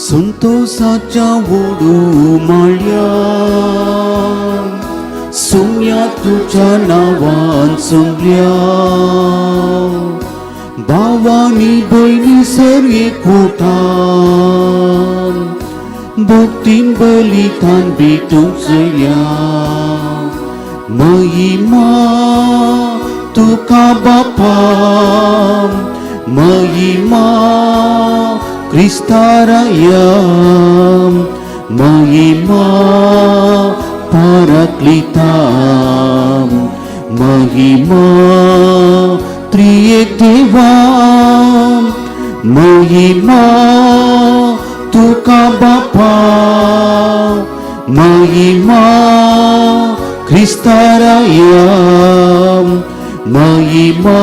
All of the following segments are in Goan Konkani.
संतोषाच्या वडू माळ्या सुम्या तुज्या नांवान संबल्या भावानी भयणी सर एकवटान भक्तीन बलिदान भेटूंक चल्या महिमा तुका बापा महिमा क्रिस्ताराया महिमा पाराक्लिता महिमा त्रियेक देवा महिमा तुका बापा महिमा क्रिस्ताराया महिमा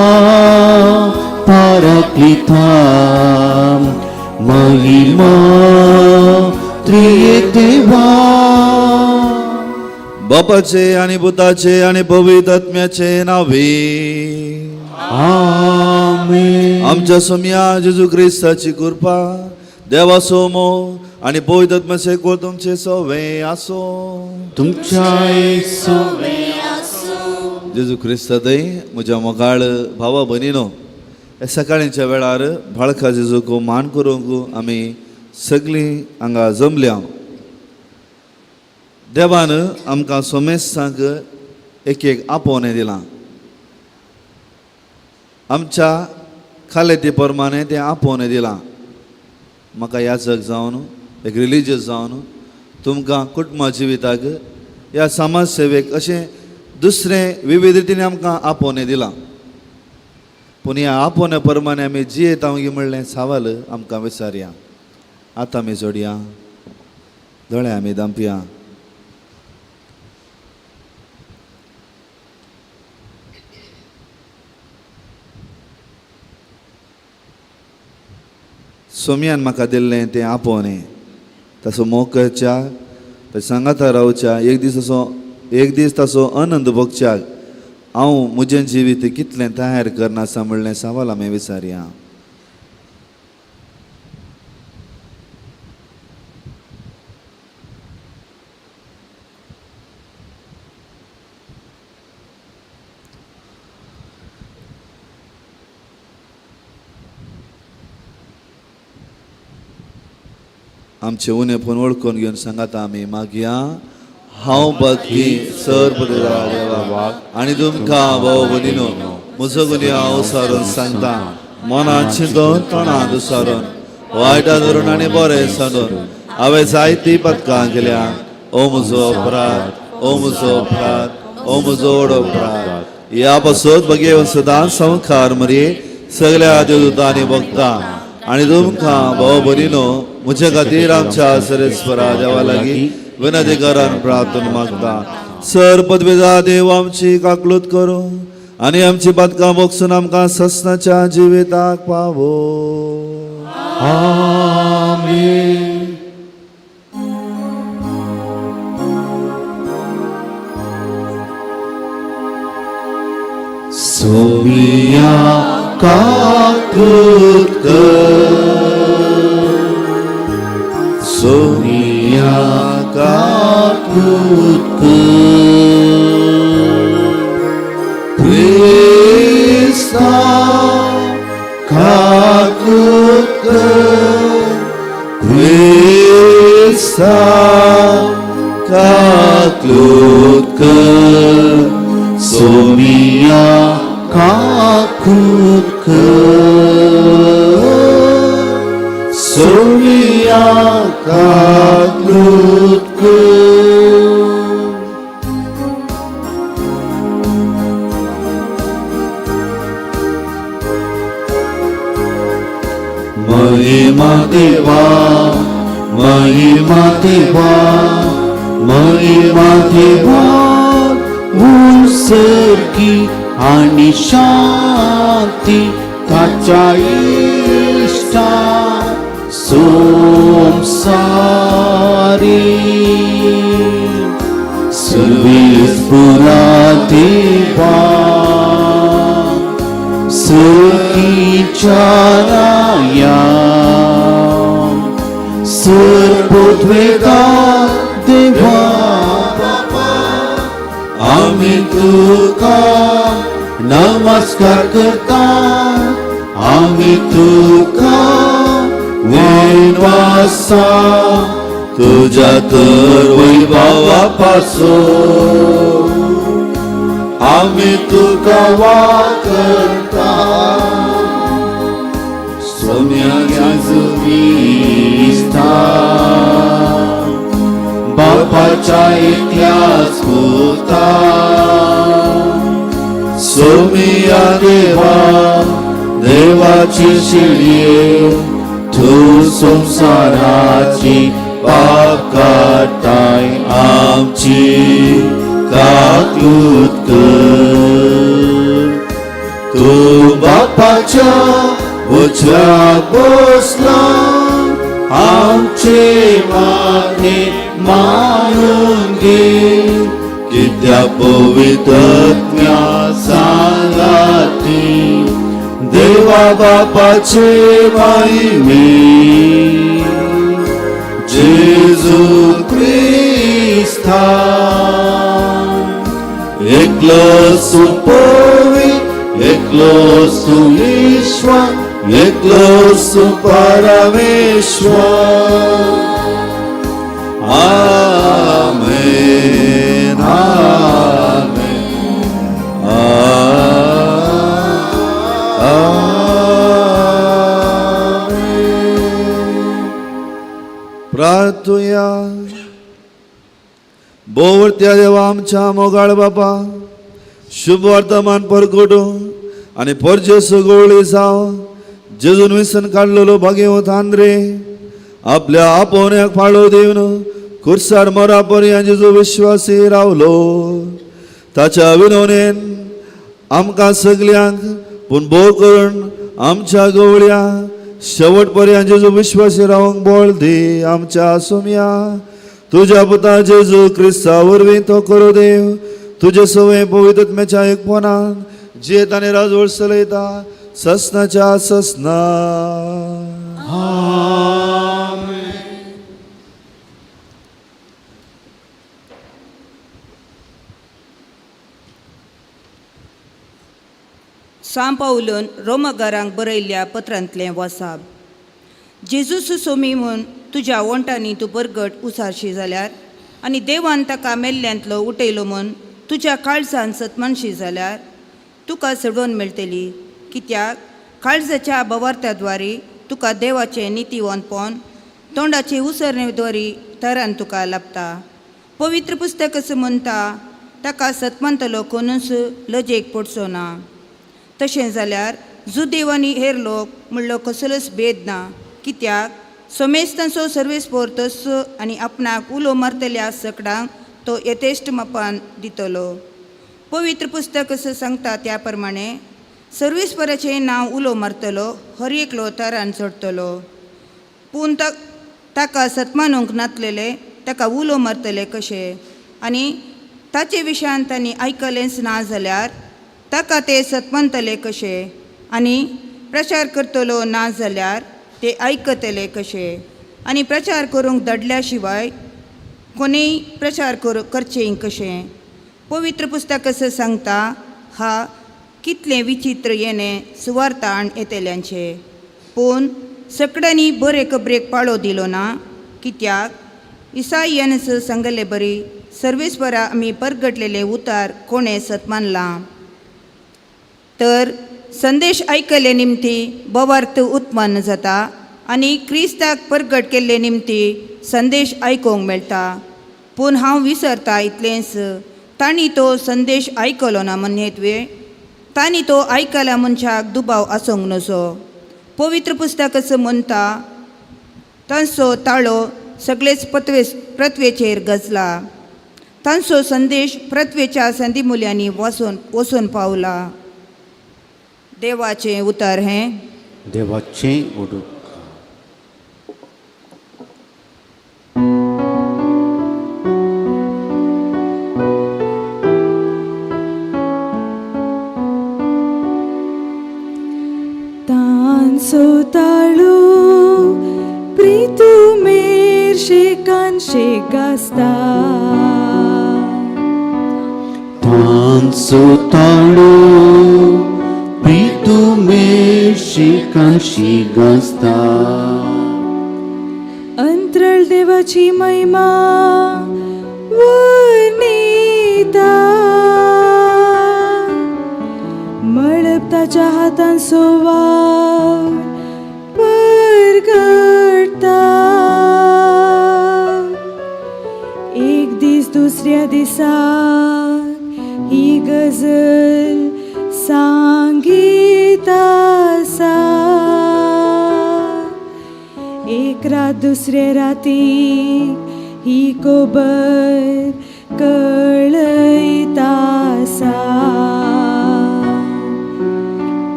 पाराक्लिता महिमा त्रियेक देवा. बापाचे आणि पुताचे आणि पवित्र आत्म्याचे नावे. आमेन. आमच्या सोम्या जेजू क्रिस्ताची कृपा, देवाचो मोग आणि पवित्र आत्म्याचे कोळ तुमचे सवे आसो. तुमच्या सोवे. जेजू क्रिस्ता दय म्हज्या मोगाळ भावा भयणीनो, ह्या सकाळींच्या वेळार बाळका जेजूक मान करूंक आमी सगळीं हांगा जमल्या. देवान आमकां सोमेस्तांक एक एक आपोवणें दिलां. आमच्या खालेती प्रमाणे तें आपोवणें दिलां. म्हाका याचक जावन एक रिलिजियस जावन तुमकां कुटुंबा जिविताक ह्या समाज सेवेक अशें दुसरें विविध रितीन आमकां आपोवणें दिलां. पूण ह्या आपोवण्या प्रमाणे आमी जियेता गी म्हणलें सवाल आमकां विचारया. आतां आमी जोडया, दोळे आमी दांपया. सोम्यान म्हाका दिल्लें तें आपोवणें ताचो मोग करच्या, ताच्या सांगाता रावच्या, एक दीस असो एक दीस ताचो आनंद भोगच्याक हांव म्हजें जिवीत कितलें तयार करना आसा म्हणलें सवाल आमी विचारया. आमचे उणेपण वळखून घेवन सांगाता आमी मागया. हांव भक्ती सर देवा आनी तुमकां भाव भयणीनो म्हजो गुन्यांव सारून सांगता. मनान चिंतून तोंडान दुसारून वायटा धरून आनी बरें सांडून हांवें जायतीं पदकां केल्या. ओ म्हजो अपराध, ओ म्हजो अपराध, ओ म्हजो व्हड अपराध. ह्या पासत बगेवन सदांच संवकार मरये सगळ्या देवदूतांनी भोगता आनी तुमकां भाव भयणीनो म्हज्या खातीर आमच्या सरेस्वरा देवा लागीं विनंती करान प्रार्थना मागता. सर पदवेदा देव आमची काकलूत करूं आनी आमची पातकां भोगसून आमकां ससनाच्या जिविताक पावो. आमेन. सोमिया काकूत कर, सोमिया काकूत कर, क्रिस्ता काकूत कर, क्रिस्ता काकूत कर, सोमिया काकूत कर, सोमिया काकूत कर. महिमा देवा, महिमा देवा, महिमा देवा, उत्सर्गी आणि शांती ताच्या इश्टा संसारी. सर्वेस्पुरा देवा, सुखीच्या राया, पृथ्वेता देवा बापा, आमी तुका नमस्कार करता, आमी तुका विनवासा, तुज्या तर वैभवा पासून आमी तुका वाकरता. सोम्या जेजू क्रिस्ता, बापाच्या एकल्याच पुता, सोमिया देवा देवाची शिळये, तूं संवसाराची पाप काडटाय, आमची काकूत कर. तूं बापाच्या उजव्या बसला, आमचे मागणे मानून घे, कित्या पवित्रत्म्या सांगाती देवा बापाचे माहिमे जेजू क्रिस्ता. एकलो सुपवी, एकलो सुईश्वर, एकलो सुपरमेश्वर. आमेन, आमेन, आमेन. प्रार्थुया. भोवत्या देवा, आमच्या मोगाळ बापा, शुभ वर्तमान परगटू आनी परजेसो गवळी जाव जेजून विसन काडलेलो भाग्यवंत आंद्रे आपल्या आपोवण्याक पाळो दिवन कुर्सार मरा पर्यंत जेजू विश्वासी रावलो. ताच्या विनवणेन आमकां सगल्यांक, पूण भोव करून आमच्या गवळ्या शेवट पर्यंत जेजू विश्वासी रावंक बळ दी. आमच्या सोम्या तुज्या पुता जेजू क्रिस्ता वरवीं तो करो देव, तुजे सवय पवित्रत्म्याच्या एकपणान जियेत आनी राजवट चलयता ससनाच्या ससना. आमेन. सांव पावलून रोमगारांक बरयल्ल्या पत्रांतलें वासाब. जेजूस सोमी म्हूण तुज्या ओंठांनी तूं बरगट उसारशी जाल्यार आनी देवान ताका मेल्ल्यांतलो उठयलो म्हूण तुज्या काळजान सतमानशी जाल्यार तुका सोडोवन मेळटली. कित्याक काळजाच्या बवार्थाद्वारी तुका देवाचें नितीवंतपण, तोंडाचे उसरणेद्वारी तरान तुका लाभता. पवित्र पुस्तक अशें म्हणटा, ताका सतमंतलो कोणूच लजेक पडचो ना. तशें जाल्यार जुदेव आनी हेर लोक म्हणलो कसलोच भेद ना, कित्याक समेस्तांचो सर्वेस्पोर तस आनी आपणाक उलो मारतल्या सकडांक तो यथेश्ट मापान दितलो. पवित्र पुस्तक असं सांगता त्या प्रमाणे सर्वेस्पराचें नांव उलो मारतलो हर एकलो तारान चडटलो. पूण ताका सतमानूंक नातलेले ताका उलो मारतले कशे? आनी ताचे विशयान तांणी आयकलेंच ना जाल्यार ताका ते सतमनतले कशे? आनी प्रचार करतलो ना जाल्यार ते आयकतले कशे? आनी प्रचार करूंक दडल्या शिवाय कोणीय प्रचार करचें कशें? पवित्र पुस्तक असं सांगता, हा कितलें विचित्र येणें सुवार्थान येतल्यांचें. पूण सकड्यांनी बरे खबरेक पाळो दिलो ना, कित्याक इसायान सांगले बरी, सर्वेस्परा आमी परगटलेले उतार कोणें सतमानलां? तर संदेश आयकले निमती बवार्थ उत्पन्न जाता आनी क्रिस्ताक परगट केल्ले निमती संदेश आयकूंक मेळटा. पूण हांव विसरता इतलेंच, तांणी तो संदेश आयकलो ना म्हणयेत तांणी तो आयकल्या मनशाक दुबाव आसूंक नजो. पवित्र पुस्तक असं म्हणटा, तांचो ताळो सगळेच पृथ्वेचेर गजला, तांचो संदेश पृथ्वेच्या संदी मुल्यांनी वचून वचून पावला. देवाचें उतर हें. देवाचें उडूक. तांचो ताळो प्रितुमेर शेकायलो, शेक गाजता. तांचो ताळो प्रितुमेर शिकांशी गाजता. अंतरळ देवाची महिमा वर्णिता, मळब ताच्या हातान सोवा परगटता. एक दीस दुसऱ्या दिसाक ही गजल सांगीत आसा. एक रात दुसरे राती ही खबर कळयत आसा.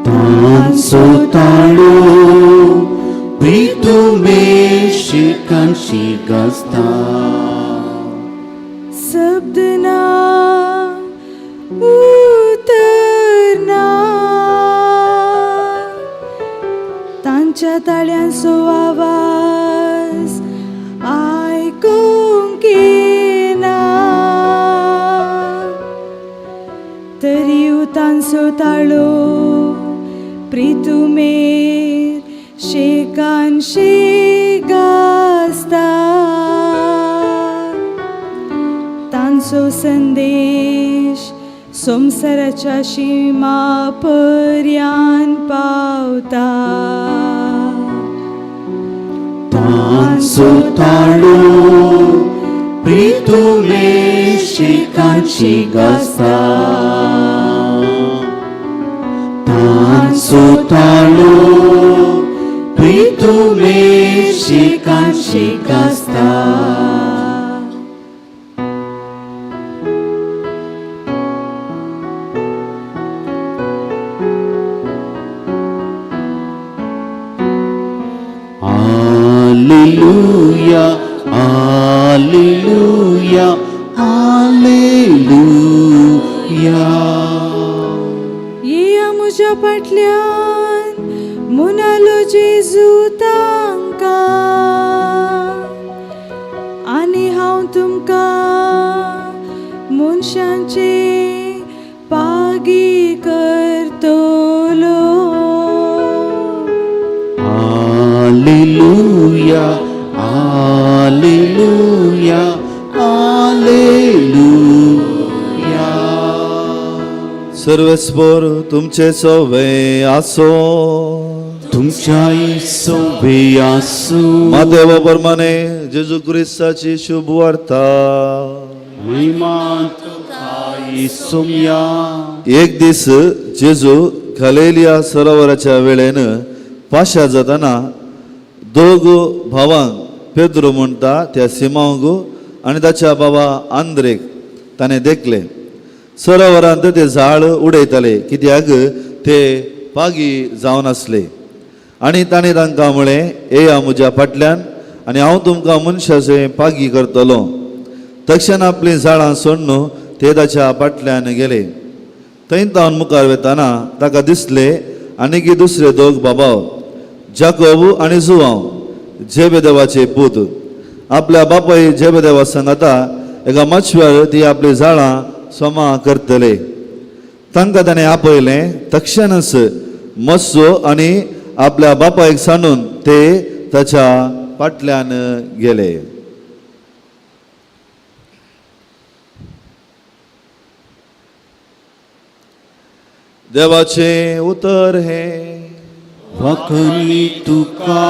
तांचो ताळो प्रितुमेर शिकांशी गाजता. शब्द ना, उतर ना, तांच्या ताळ्यांचो आवाज आयकूंक येना, तरीय तांचो ताळो प्रितुमेर शेकान शेक गाजता. तांचो संदेश संवसाराच्या शिमा पर्यान पावता. तांचो ताळो प्रितुमेर शिकांशी गाजता. तांचो ताळो प्रितुमेर शिकांशी गाजता. Alleluia, Alleluia, Alleluia. येया म्हज्या फाटल्यान म्हणालो जेजू तांकां, आनी हांव तुमकां मनशांचे पागी करतलो. Alleluia, Alleluia, Alleluia. सर्वेस्पोर तुमचे सोवे आसो. तुमच्याय सोबे आसूं. मातेवा प्रमाणे जेजू क्रिस्ताची शुभ वार्ता. महिमा तुका सोमया. एक दीस जेजू घालेलिया सरोवराच्या वेळेन पाशा जाताना दोग भावांक, पेद्रो म्हणटा त्या सिमांवक आनी ताच्या बाबा आंद्रेक ताणें देखले. सरोवरांत ते झाड उडयताले, कित्याक ते पागी जावन आसले. आनी ताणें तांकां म्हळें, येया म्हज्या फाटल्यान आनी हांव तुमकां मनशाचे पागी करतलो. तक्षण आपलीं झाडां सोडून ते ताच्या फाटल्यान गेले. थंय तावन मुखार वतना ताका दिसले आनीक दुसरे दोग बाबाव, जाकोब आनी जुवांव, जेबेदेवाचे पूत. आपल्या बापाय जेबेदेवा सांगाता एका माचव्यार ती आपली झाडां सोमा करतले. तांकां ताणें आपयलें. तक्षणच मस्सो आनी आपल्या बापायक सांडून ते ताच्या फाटल्यान गेले. देवाचें उतर हें. वखनी तुका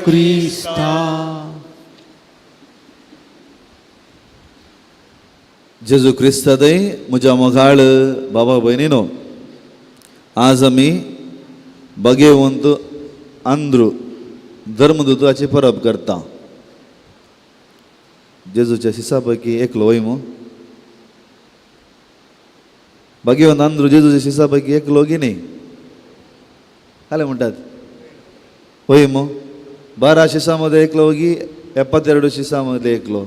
क्रिस्ता. जेजू क्रिस्तादय म्हज्या मोगाळ बाबा भयणीनो, आज आमी बगेवंत आंद्रू धर्मदूताची परब करता. जेजूच्या शिसा पैकी एकलो वय मू भाग्यवंत आंद्रू जेजूच्या शिसा पैकी एकलो की न्ही? काय म्हणटात वय मू? 12 शिसामध्ये एकलो की 72 शिसामध्ये एकलो?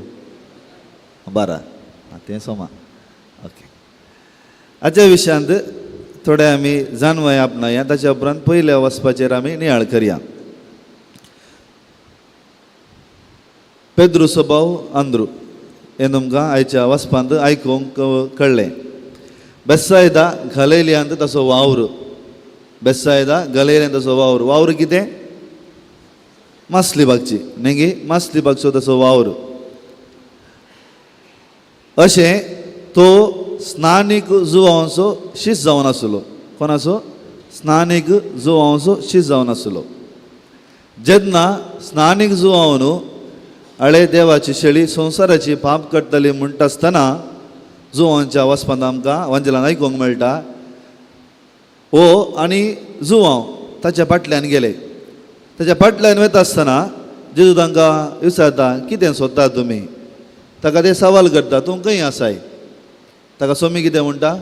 12. तें सोमा. ओके, हाच्या विशयांत थोडे आमी जाणवाय आपणाया, ताच्या उपरांत पयल्या वचपाचेर आमी नियाळ करया. पेद्रूचो भाव आंद्रू हें तुमकां आयच्या वाचपांत आयकूंक कळ्ळें. बेसायदा गलेलियांत ताचो वावर, बेसायदा गलेलियांत ताचो वावर. वावर कितें? मासली बागची न्ही गे, मासली बागचो ताचो वावर. अशें तो स्नानीक जुवांचो शीस जावन आसलो. कोणाचो? स्नानीक जुवांचो शीस जावन आसलो. जेन्ना स्नानीक जुवांव न्हू हळे देवाची शेळी संवसाराची पाप काडटली म्हणटा आसतना जुवांच्या वचपांत आमकां वंजलान आयकूंक मेळटा, हो आनी जुवांव ताच्या फाटल्यान गेले. ताच्या फाटल्यान वता आसतना जेजू तांकां विचारता, कितें सोदता तुमी? ताका ते सवाल करता, तूं खंय आसाय? ताका सोमी कितें म्हणटा?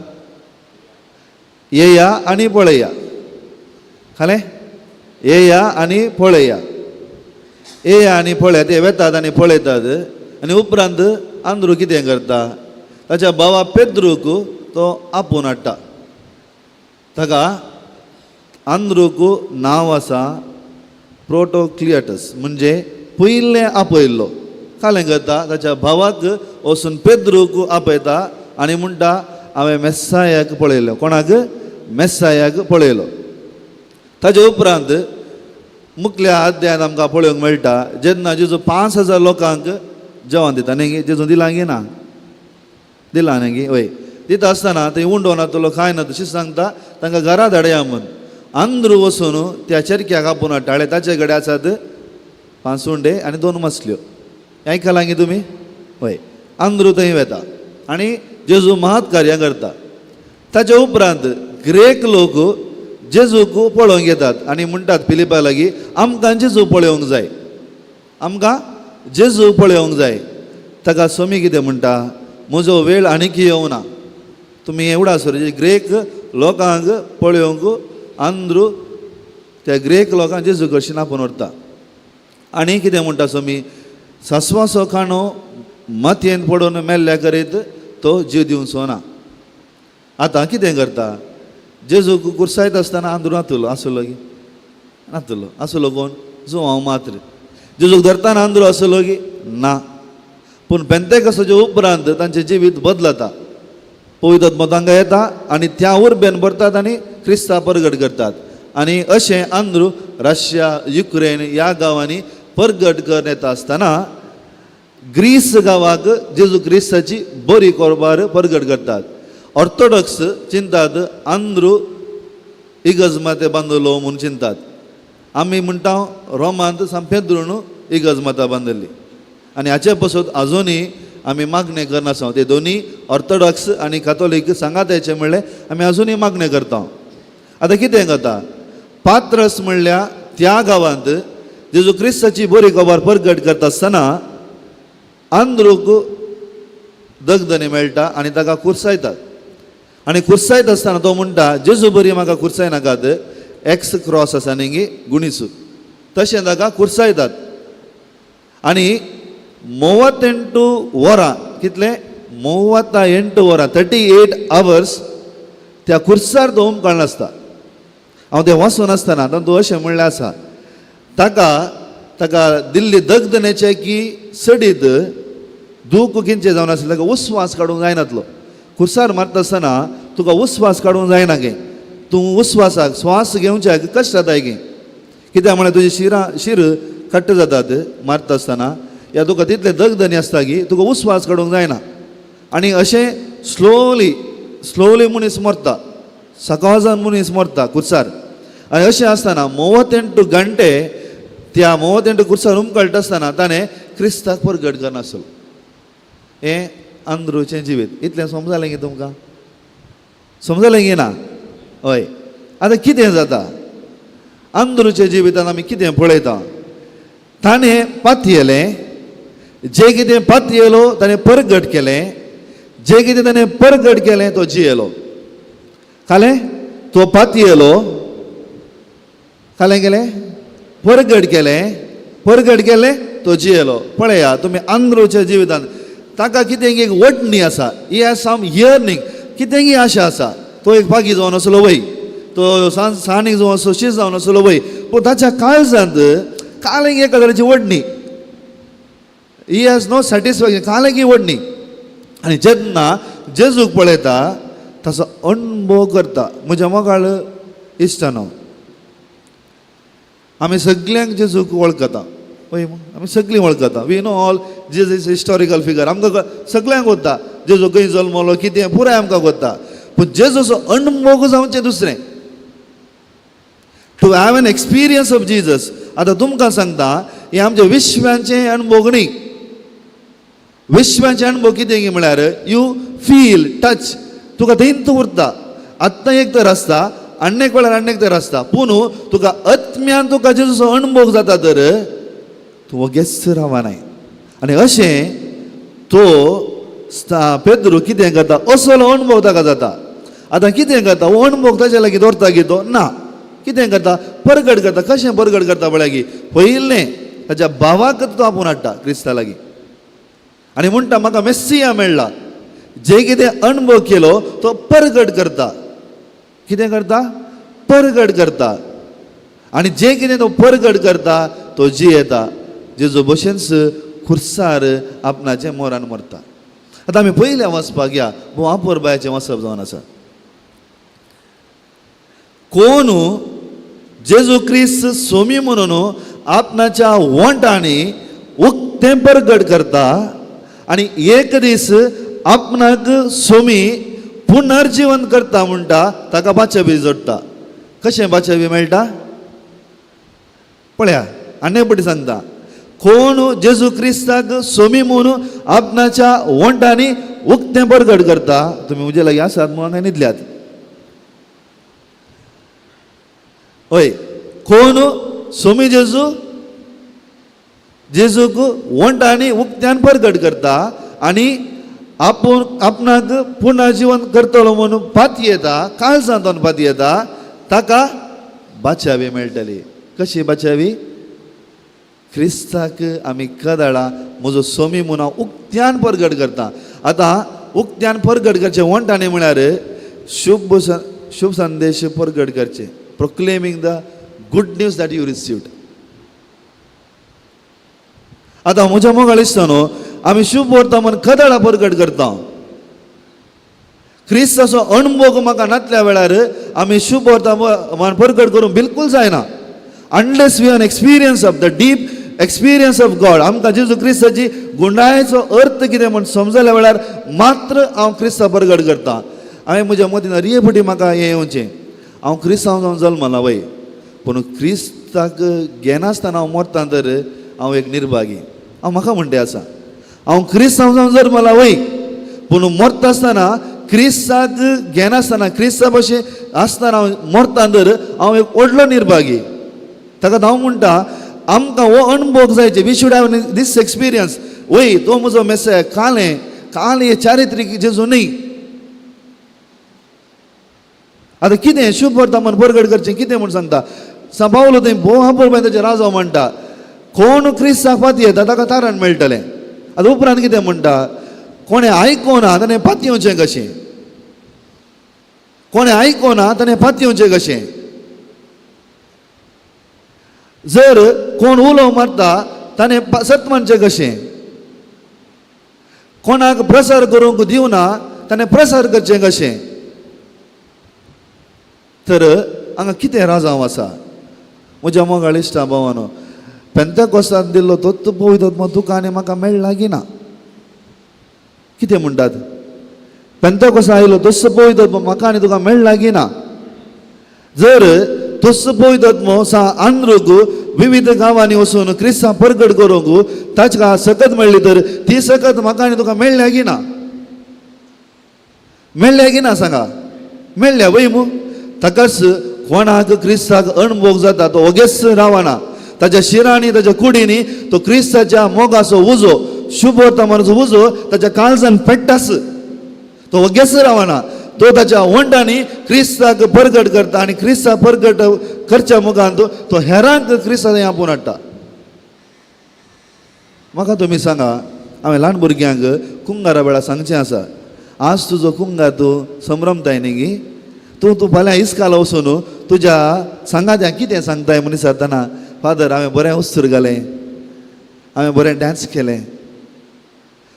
येया आनी पळया. खालें? येया आनी पळया, येया आनी पळया. ते वेतात आनी पळयतात. आनी उपरांत आंद्रू कितें करता? ताच्या भावा पेद्रूक तो आपोवन हाडटा. ताका आंद्रूक नांव आसा प्रोटोक्लियटस, म्हणजे पयलें आपयल्लो. कालें करता? ताच्या भावाक वचून पेद्रूक आपयता आनी म्हणटा, हांवें मेस्सायाक पळयलो. कोणाक? मेस्सायाक पळयलो. ताजे उपरांत मुखल्या अध्यायांत आमकां पळोवंक मेळटा, जेन्ना जेजू 5000 लोकांक जेवण दिता न्ही, जेजू दिलां गी ना? दिलां न्ही गी? वय. दिता आसतना थंय उंडो नातलो कांय ना, तशीच सांगता तांकां घरा धाडया म्हूण. आंद्रू वचून त्या चेरक्याक आपोवन हाडटा. ताचे कडेन आसात 5 उंडे आनी 2 मसल्यो. आयकलां गी तुमी? वय. आंद्रू थंय वेता आनी जेजू महत् कार्यां करता. ताचे उपरांत ग्रेक लोक जेजूक पळोवंक येतात आनी म्हणटात फिलिपा लागीं, आमकां जेजू पळोवंक जाय, आमकां जेजू पळोवंक जाय. ताका सोमी कितें म्हणटा? म्हजो वेळ आनीक येवना. तुमी हें उडासर ग्रेक लोकांक पळोवंक आंद्रू त्या ग्रेक लोकांक जेजू कडशीन आपोवन व्हरता. आनी कितें म्हणटा सोमी? सासवाचो काणो मातयेन पडून मेल्ल्या करीत तो जीव दिवचो ना. आतां कितें करता? जेजूक कुर्सायत आसतना आंद्रू नातलो आसलो गी? नातलो. आसलो कोण? जुवांव मात्र. जेजूक धरतना आंद्रू आसलो गी? ना. पूण पेंतेकसाच्या उपरांत तांचें जिवीत बदलता. पवित्र आत्मो तांकां येता आनी त्या उर्बेन भरतात आनी क्रिस्ता परगट करतात. आनी अशें आंद्रू रशिया, युक्रेन ह्या गांवांनी परगट करून येता आसतना ग्रीस गांवाक जेजू क्रिस्ताची बरी कोरबार परगट करतात. ऑर्थोडॉक्स चिंतात आंद्रू इगर्ज माते बांदलो म्हूण चिंतात. आमी म्हणटा रोमांत सांत पेद्रून इगर्ज माता बांदिल्ली. आनी हाचे पासत आजुनूय आमी मागणें करनासा. ते दोनी ऑर्थोडॉक्स आनी कातोलीक सांगात म्हणलें आमी आजुनूय मागणें करता. आतां कितें करता? पात्रस म्हणल्या त्या गांवांत जेजू क्रिस्ताची बरी खबर परगट करता आसतना आंद्रूक दगदनी मेळटा आनी ताका कुर्सायतात. आनी कुर्सायत आसतना तो म्हणटा, जेजू बरी म्हाका कुर्साय नाकात, एक्स क्रॉस आसा न्ही गी गुणीसू, तशें ताका कुर्सायतात. आनी 38 वरां, कितले? 38 वरां, 38 आवर्स त्या कुर्सार तो उमकाळ नासता. हांव तें वाचून आसतना तातूंत अशें म्हणलें आसा, ताका ताका दिल्ली दगदनेचे की सडीत दूख किंचे जावन आसलें, ताका उस्वास काडूंक जायनातलो. कुर्सार मारता आसतना तुका उस्वास काडूंक जायना गे, तूं उस्वासाक श्वास घेवच्याक कश्ट जाताय गे. कित्याक म्हळ्यार तुजी शिरां शीर कट्ट जातात मारता आसतना, या तुका तितले दगदनी आसता की तुका उस्वास काडूंक जायना. आनी अशें स्लोली स्लोली मनीस मरता, सकाळसान मनीस मरता कुर्सार. आनी अशें आसतना 38 घंटे त्या 38 कुर्सार उमकळटा आसतना ताणें क्रिस्ताक परगट करनासलो. हें आंद्रूचें जिवीत. इतलें समजलें की तुमकां? समजलें की ना? हय. आतां कितें जाता आंद्रूच्या जिवितान आमी कितें पळयता? ताणें पातयेलें, जें कितें पातयेलो ताणें परगट केलें, जें कितें ताणें परगट केलें तो जियेलो. खालें तो पातयेलो, खालें केलें परगट केलें, परगट केलें तो जियेलो. पळया तुमी आंद्रूच्या जिवितान ताका कितें एक वडणी आसा, ही हॅज सम इयर्निंग, कितेंगी आशा आसा. तो एक पागी जावन आसलो वय, तो सानीक जावन आसलो, शीस जावन आसलो वय, पूण ताच्या काळजांत काल एका तरेची वडणी. He has no satisfaction कालें की वडणी. आनी जेन्ना जेजूक पळयता ताचो अणभव करता. म्हज्या मोगाळ इश्टानो, आमी सगल्यांक जेजूक वळखता पळय, आमी सगळीं वळखता. We know all Jesus is historical figure. आमकां सगल्यांक वता जेजू खंय जल्मलो कितें पुराय आमकां वता. पूण जेजूचो अणभव जावचें दुसरें, to have an experience of Jesus. आतां तुमकां सांगता, हें आमच्या विश्वांचें अणभव न्ही. विश्वांचे अणभव कितें म्हळ्यार you feel touch, तुका थंयच उरता. आत्तां एक तर आसता, आन्नेक वेळार आन्नेक तर आसता. पूण तुका आत्म्यान तुका जेजूचो अणभव जाता तर तूं वगेच रावनाय. आनी अशें तो पेद्रू कितें करता, असलो अणभव ताका जाता. आतां कितें करता, हो अणभव ताच्या लागीं दवरता की तो ना, कितें करता, परगट करता. कशें परगट करता पळय की पयलें ताच्या भावाक तो आपोवन हाडटा क्रिस्ता लागीं आनी म्हणटा म्हाका मेस्सिया मेळ्ळा. जे कितें अणभव केलो तो परगट करता. कितें करता, परगट करता. आनी जे कितें तो परगट करता तो जियेता, जेजू भशेनच खुर्सार आपणाचें मोरान मरता. आतां आमी पयलें वचपाक या वापरबायाचें वचप जावन आसा. कोण जेजू क्रिस्त सोमी म्हणून आपणाच्या वोंटांनी उक्तें परगट करता आनी एक दीस आपणाक सोमी पुनर्जिवन करता म्हणटा, ताका बाचबी जोडटा. कशें बाचबी मेळटा पळया, आनी पटी सांगता. कोण जेजू क्रिस्ताक सोमी म्हणून आपणाच्या वोंटांनी उक्तें परगट करता. तुमी म्हजे लागीं आसात म्हणून हांगा न्हिदल्यात. हय, कोण सोमी जेजू जेजूक वोंटांनी उक्त्यान परगट करता आनी आपूण आपणाक पुनर्जिवन करतलो म्हणून पातयेता, काळजांतून पातयेता, ताका बाचावी मेळटली. कशी बाचावी? क्रिस्ताक आमी कदळा म्हजो सोमी म्हूण हांव उक्त्यान परगट करता. आतां उक्त्यान परगट करचें वोंटांनी म्हळ्यार शुभ शुभ संदेश परगट करचें, proclaiming the good news that you received. आतां म्हज्या मोगाळ दिसता न्हू, आमी शुभ व्हरता म्हूण कदळा परगट करता. क्रिस्ताचो अणभव म्हाका नातल्या वेळार आमी शुभ व्हरता म्हण परगट करूंक बिलकूल जायना. Unless we an experience of the deep experience of God, आमकां जेजू क्रिस्ताची गुंडायेचो अर्थ कितें म्हण समजल्या वेळार मात्र हांव क्रिस्ता परगट करता. हांवें म्हज्या मतीन हरये फावटी म्हाका हें येवचें, हांव क्रिस्तांव जावन जल्मला वय, पूण क्रिस्ताक घेनासतना हांव मरता तर हांव एक निर्भागी. हांव म्हाका म्हणटे आसा, हांव क्रिस्तांव जावन जल्मला वय, पूण मरता आसतना क्रिस्ताक घेनासतना क्रिस्ता भशेन आसतना हांव मरता तर हांव एक व्हडलो निर्भागी. ताका हांव म्हणटा, आमकां हो अणभव जायचे, we should have this experience. वय तो म्हजो मेसेज कालें काल हे चारित्रीक जेजू न्ही. आतां कितें शुभ व्हरता म्हण परगट करचें कितें म्हूण सांगता. सांबावलो थंय भोव हापोल ताचें राजो म्हणटा, कोण क्रिस्ताक पातयेता ताका तारण मेळटलें. आतां उपरांत कितें म्हणटा, कोणें आयकोना ताणें पातयेवचें कशें, कोणें आयकोना ताणें पातयेवचें कशें. जर कोण उलो मारता ताणें सत मानचें कशें, कोणाक प्रसार करूंक दिवना ताणें प्रसार करचें कशें. तर हांगा कितें राजांव आसा म्हज्या मोगाळ इश्टा भावानो, पेंतेकोस्तान दिल्लो तोच पवित्र आत्मो तुका आनी म्हाका मेळ्ळा की ना? कितें म्हणटात? पेंतेकोस्ता आयलो तोच पवित्र आत्मो म्हाका आनी तुका मेळ्ळा की ना? जर तोच पवित्र आत्मो सा आंद्रूक विविध गांवांनी वचून क्रिस्तांव परगट करूंक ताका सकत मेळ्ळी तर ती सकत म्हाका आनी तुका मेळ्ळ्या की ना? मेळ्ळ्या की ना सांगा? मेळ्ळ्या वय मू? ताकाच कोणाक क्रिस्ताक अणभोग जाता तो ओगेच रावना. ताच्या शिरांनी ताच्या कुडींनी तो क्रिस्ताच्या मोगाचो उजो, शुभ वर्तमानाचो उजो ताच्या काळजान पेट्टाच, तो ओगेच रावना. तो ताच्या वंडांनी क्रिस्ताक परगट करता आनी क्रिस्ताक परगट करच्या मुखान तो हेरांक क्रिस्ताक आपोवन हाडटा. म्हाका तुमी सांगा, हांवें ल्हान भुरग्यांक कुंगारा वेळार सांगचें आसा, आज तुजो कुंगार तूं संभ्रमताय न्ही गी, तूं तूं फाल्यां इस्काल वचून तुज्या सांगात्यांक कितें सांगताय म्हूण विचारतना, फादर हांवें बरें उस्तर घालें, हांवें बरें डांस केलें.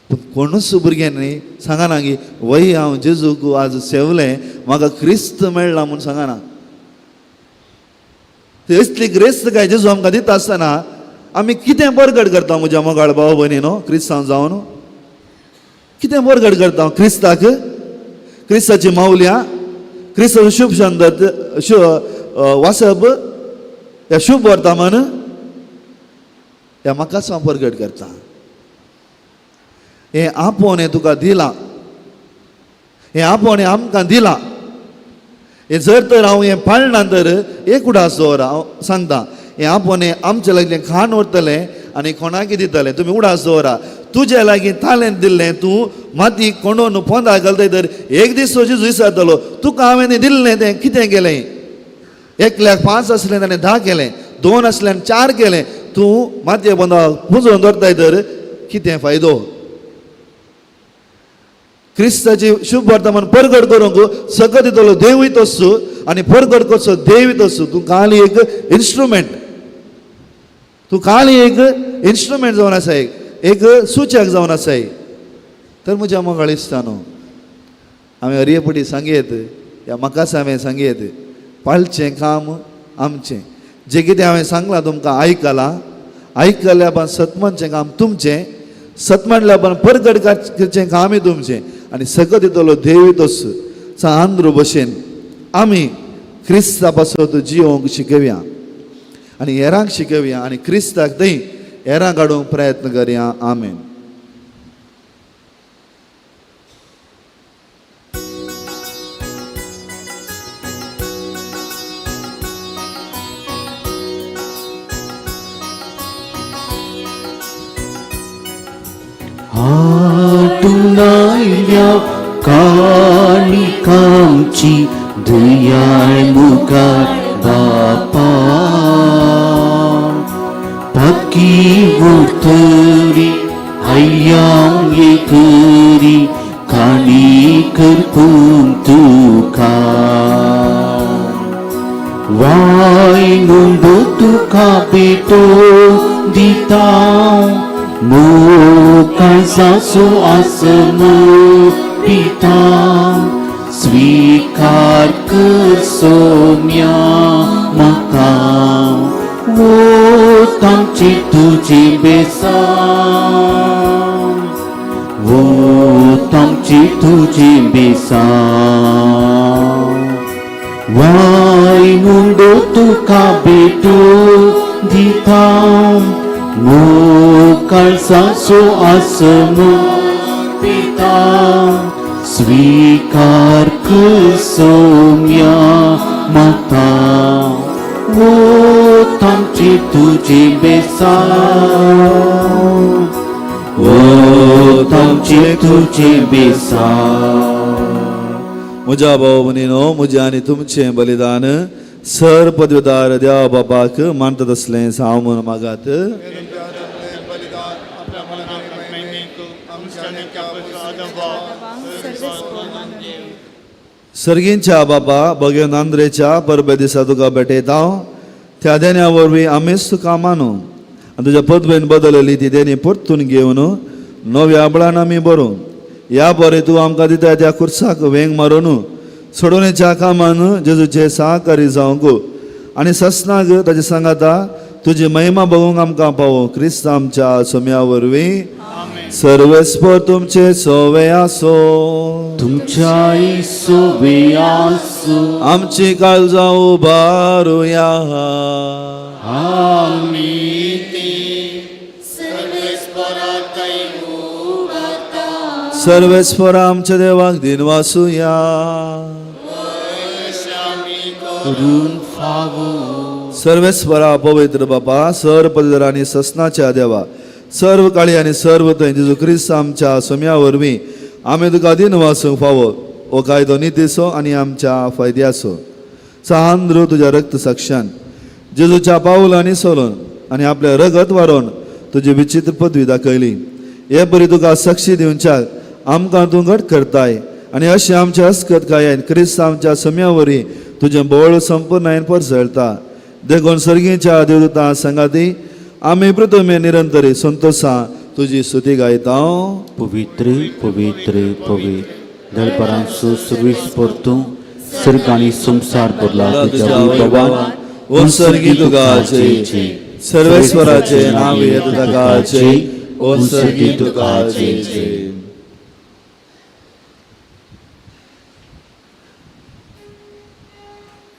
पूण कोणूच भुरग्यांनी सांगना की वय हांव जेजूक आज सेवलें, म्हाका क्रिस्त मेळ्ळा म्हूण सांगना. ती असली ग्रेस्त काय जेजू आमकां दिता आसतना आमी कितें बरगड करता म्हज्या मोगाळ भाव भयणी न्हू, क्रिस्तांव जावन कितें बरगड करता क्रिस्ताक, क्रिस्ताची मावल्या, क्रिस्ताचो शुभ संदत वासप ह्या शुभ वर्तमान ह्या म्हाकाच हांव परगट करता. हें आपोवणें तुका दिलां, हें आपोवणें आमकां दिलां. हें जर तर हांव हें पाळना तर एक उडास दवर, हांव सांगता हें आपोवणें आमचे लागीं खाण व्हरतलें आनी कोणाकी दितलें. तुमी उडास दवरा, तुजे लागीं तालेंत दिल्लें तूं माती कोणून पोंदा घालतय तर एक दीस तुजी विसरतलो तुका हांवें दिल्लें तें कितें केलें. एकल्याक 5 आसलें ताणें 10 केलें, 2 आसल्यान 4 केलें, तूं मातये पोंदा पुंजोवन दवरताय तर कितें फायदो. क्रिस्ताची शुभ वर्तमान परगट करूंक सगळं दितलो देवूय तसो आनी परगट करचो देवूय तसो. तूं खाली एक इन्स्ट्रुमेंट, तूं खाली एक इन्स्ट्रुमेंट जावन आसा, एक सूचक जावन आसाय. तर म्हज्या मोगाळ इश्टा न्हू, हांवें हरयेपटी सांगयत ह्या म्हाकाच हांवें सांगयत, पाळचें काम आमचें. जें कितें हांवें सांगलां तुमकां आयकलां, आयकल्या पण सतमानचें काम तुमचें, सत म्हणल्यार पण परगट करचें कामय तुमचें आनी सगळं दितलो देवूय तसो. आंद्रू भशेन आमी क्रिस्ता पासत जियोंक शिकवया आनी हेरांक शिकवया आनी क्रिस्ताक थंय हेरांक हाडूंक प्रयत्न करया. आमेन. हाडून काणिकामची दयाळ मुखार बापा, पक्की उरतरी हय्यां एकरी काणी करपून तुका, वाय मुंडो तुका भेटो दिता, मोकाळजाचो आसम पिता, स्वीकार कर सोम्या म्हाका, वो तांचे तुजे बेसा, वो तांचे तुजे बेसा, वाय मुंडो तुका भेटो दिता, मोकाळजाचो आसम पिता, स्वीकार कर सोम्या माता, वो तांचे तुजे बेसा, वो तांचे तुजे बेसा. म्हज्या भाव भयणीनो, म्हजें आनी तुमचें बलिदान सर पदवीदार देवा बापाक मानतात असलें हांव म्हूण मागात. सर्गींच्या बाबा बगेन आंद्रेच्या परबे दिसा तुका भेटयता, त्या देण्या वरवीं आमीच तुका मानू आनी तुज्या पदवेन बदलली ती देणी परतून घेवन नव्या बळान आमी बरोवन ह्या बरें तूं आमकां दिता त्या खुर्साक वेंग मारून सोडोवणेच्या कामान जेजूचे सहकारी जावंक आनी ससनाक ताजे सांगाता तुजी महिमा बघूंक आमकां पावो. क्रिस्त आमच्या सोम्या वरवीं. सर्वेस्पर तुमचे सोवे आसो, तुमच्याय सोवे आसो. आमची काळजां उबारुया. आमी सर्वेस्पर आमच्या देवाक दिनवासुया. करून फावो. सर्वेस्परा पवित्र बापा, सर पदर आनी ससनाच्या देवा, सर्व काळी आनी सर्व थंय जेजू क्रिस्त आमच्या सोम्या वरवीं आमी तुका दिनवासूंक फावो. हो कायदो नितीचो आनी आमच्या फायद्याचो. सांद्रू तुज्या रक्त साक्षान जेजूच्या पावलांनी सोलून आनी आपलें रगत वारोवन तुजी विचित्र पदवी दाखयली. हे बरी तुका साक्षी दिवच्याक आमकां तूं घट करताय आनी अशें आमच्या अस्कत कायान क्रिस्त आमच्या सम्या वरवीं तुजें बळ संपूर्ण परजळता. देखून सर्गीच्या देवदूतां सांगाती आमी पृथ्वी निरंतरी संतोषा तुजी स्तुती गायता. पवित्र पवित्र पवित्र दरबारांचो सुर्वीस परतूं सर्ग आनी संवसार भरला तुज्या वैभवान. ओ सर्गी तुका जय, सर्वेश्वराचे नाव येत तुका जय, ओ सर्गी तुका जय जय.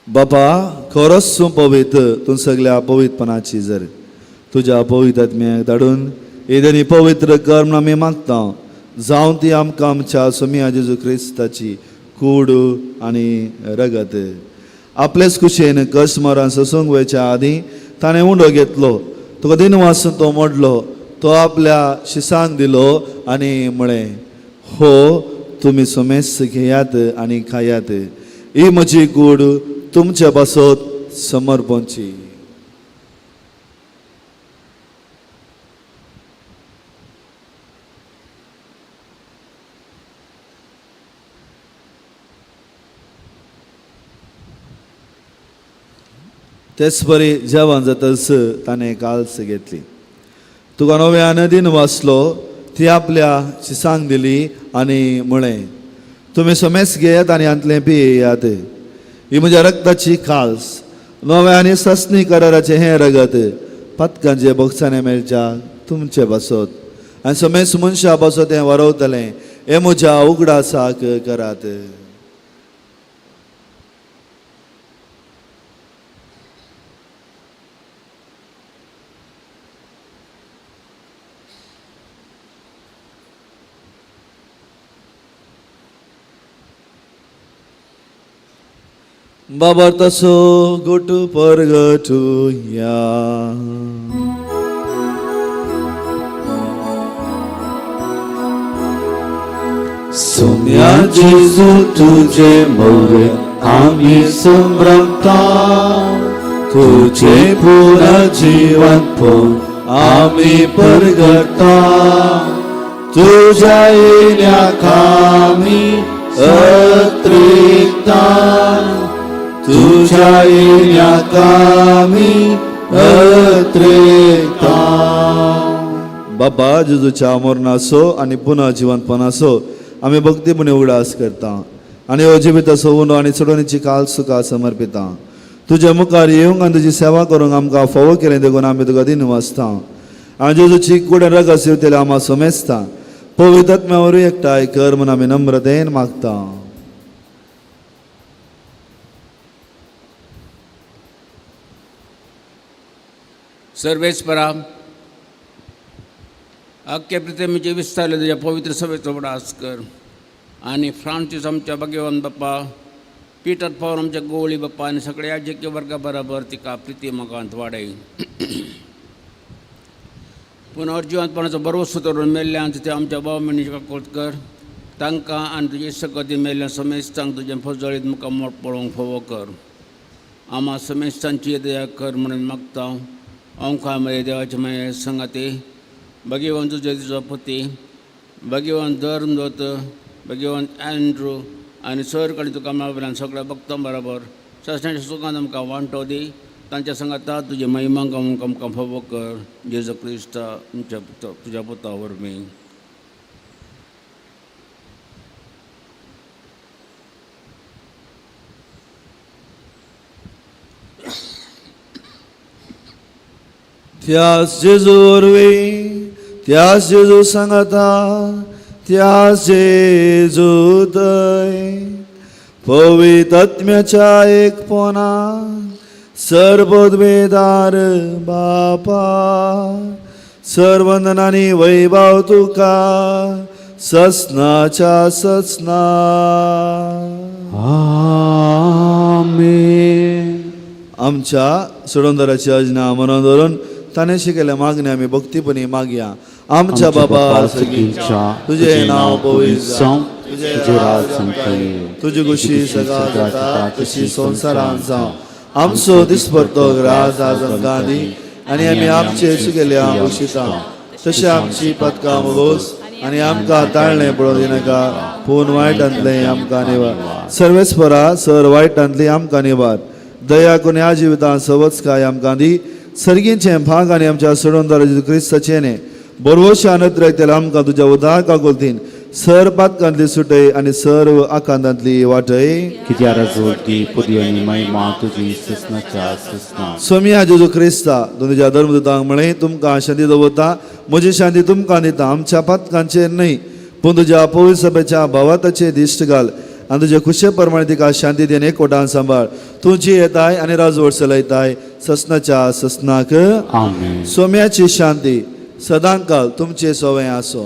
बापा खरोच तूं पवित्र, तूं सगल्या पवित्रपणाची जर तुज्या पवित्र आत्म्याक धाडून येदनी पवित्र कर म्हूण आमी मागता. जावं ती आमकां आमच्या सोमिया जेजू क्रिस्ताची कूड आनी रगत. आपलेच कुशेन कश्ट मरण सोसूंक वयच्या आदीं ताणें उंडो घेतलो, तुका दिनवासून तो मोडलो, तो आपल्या शिसांक दिलो आनी म्हळें, हो तुमी सोमेस घेयात आनी खायात, ही म्हजी कूड तुमच्या पासत समर्पणची. तेच परी जेवण जातच ताणें काल्स घेतली, तुका नव्यान दिन वाचलो, ती आपल्या शिसांक दिली आनी म्हळें, तुमी समेस घेयात आनी हांतलें पियेयात, ही म्हज्या रक्ताची काल्स, नव्या आनी सस्नी कराराचें हें रगत पातकांचे बोगसाणे मेळच्या तुमचे पासत आनी समेस मनशा पासत हें वरवतलें, हें म्हज्या उगडासाक करात. बाबर तसो गोटू परगटुया. सोम्या जेजू तुझे मोर आमी संभ्रमता, तुझे पुनर्जीवनपण आमी परगटा, तुझ्या येण्याक आमी अत्रिकता, तुझ्या येण्याक आमी अत्रिकता. बाबा जेजूच्या मरणाचो आनी पुनः जिवंतपणाचो आमी भक्तीपणी उगडास करता आनी हो जिविताचो उंडो आनी चडोवणीची काल सुखा समर्पिता. तुज्या मुखार येवंक आनी तुजी सेवा करूंक आमकां फावो केलें देखून आमी तुका दिन वाचता आनी जेजूची कुडेन रगत येवतले आमकां समेजता. पवित्र आत्म्या वरवीं एकठांय कर म्हूण आमी नम्रतेन मागता. सर्वेस्परा अख्खे पृथ्वीचे विस्तारले तुज्या पवित्र सभेचो उगडास कर आनी फ्रांसीस आमच्या भाग्यवान बाप्पा, पिटर पावर आमच्या गोवळी बाप्पा आनी सगळ्या जेके वर्गा बराबर तिका प्रिती मोगांत वाडय. पुनर्जिवंतपणाचो बरोसो धरून मेल्ल्यान ते आमच्या भाव भयणीची काकूट कर, तांकां आनी तुजे सकती मेल्ल्या समेस्तांक तुजें फजळीत मुखार मोट पळोवंक फावो कर. आमा समेस्तांची दया कर म्हणून मागता. ओंकार म्हजे देवाचे माये संगाती भगवान तुजे तुजो पती भगवान धर्मदत्त भगवान एंड्रू आनी सर कडेन तुका मेळपल्यान सगळ्या भक्तां बराबर सासणाच्या सुखान आमकां वांटो दी. तांच्या सांगाता तुजे महिमा गावंक आमकां फावो कर. जेजू क्रिस्ता तुमच्या तुज्या पुता वरवीं. त्यास जेजू वरवीं, त्यास जेजू सांगाता, त्यास जेजू थंय पवित्र आत्म्याच्या एकपणा सर्वोद्वेदार बापा, सर्वंदन आनी वैभव तुका ससनाच्या ससना. आमेन. आमच्या सोडवणदाराची आज्ञा मनान धरून ताणें शिकयल्ल्या मागण्या आमी भक्तीपणी मागया. आमच्या बाबा सगळींच्या तुजें नांव पवित्र जावं, तुजें राज आमकां येवं, तुजी खुशी सदा जाता तशी संवसारांत जावं. आमचो दिसपडतो राज आज आमकां दी आनी आमी आमचे चुकेल्या बक्षिता तशें आमची पदकां मोगोस आनी आमकां ताळणें पळोवंक दिनाका, पूण वायटांतलें आमकां निवार. सर्वेस्परा सर वायटांतली आमकां निवार. दया करून ह्या जिवितांत सवच काय आमकां दी. सर्गींचें भाग आनी आमच्या सोडवणदार जेजू क्रिस्ताचें न्ही बरवशा नदरेक आमकां तुज्या उदार काकुळतीन सर पातकांतली सुटय आनी सर्व आकांतांतली वाटय. कित्याक जोडती पदवी आनी महिमा तुजी ससनाच्या ससना. सोमिया जेजू क्रिस्ता तुज्या धर्मदूतांक म्हळें तुमकां शांती दवरता म्हजी शांती तुमकां दिता आमच्या पातकांचेर न्हय पूण तुज्या पवित्र सभेच्या भावाताचेर दिश्ट घाल आनी तुजे खुशे प्रमाणे तिका शांती दिवन एकवटान सांबाळ. तुजी येताय आनी राजवट चलयताय ससनाच्या ससनाक. आमेन. सोम्याची शांती सदांकाल तुमचे सोवे आसो.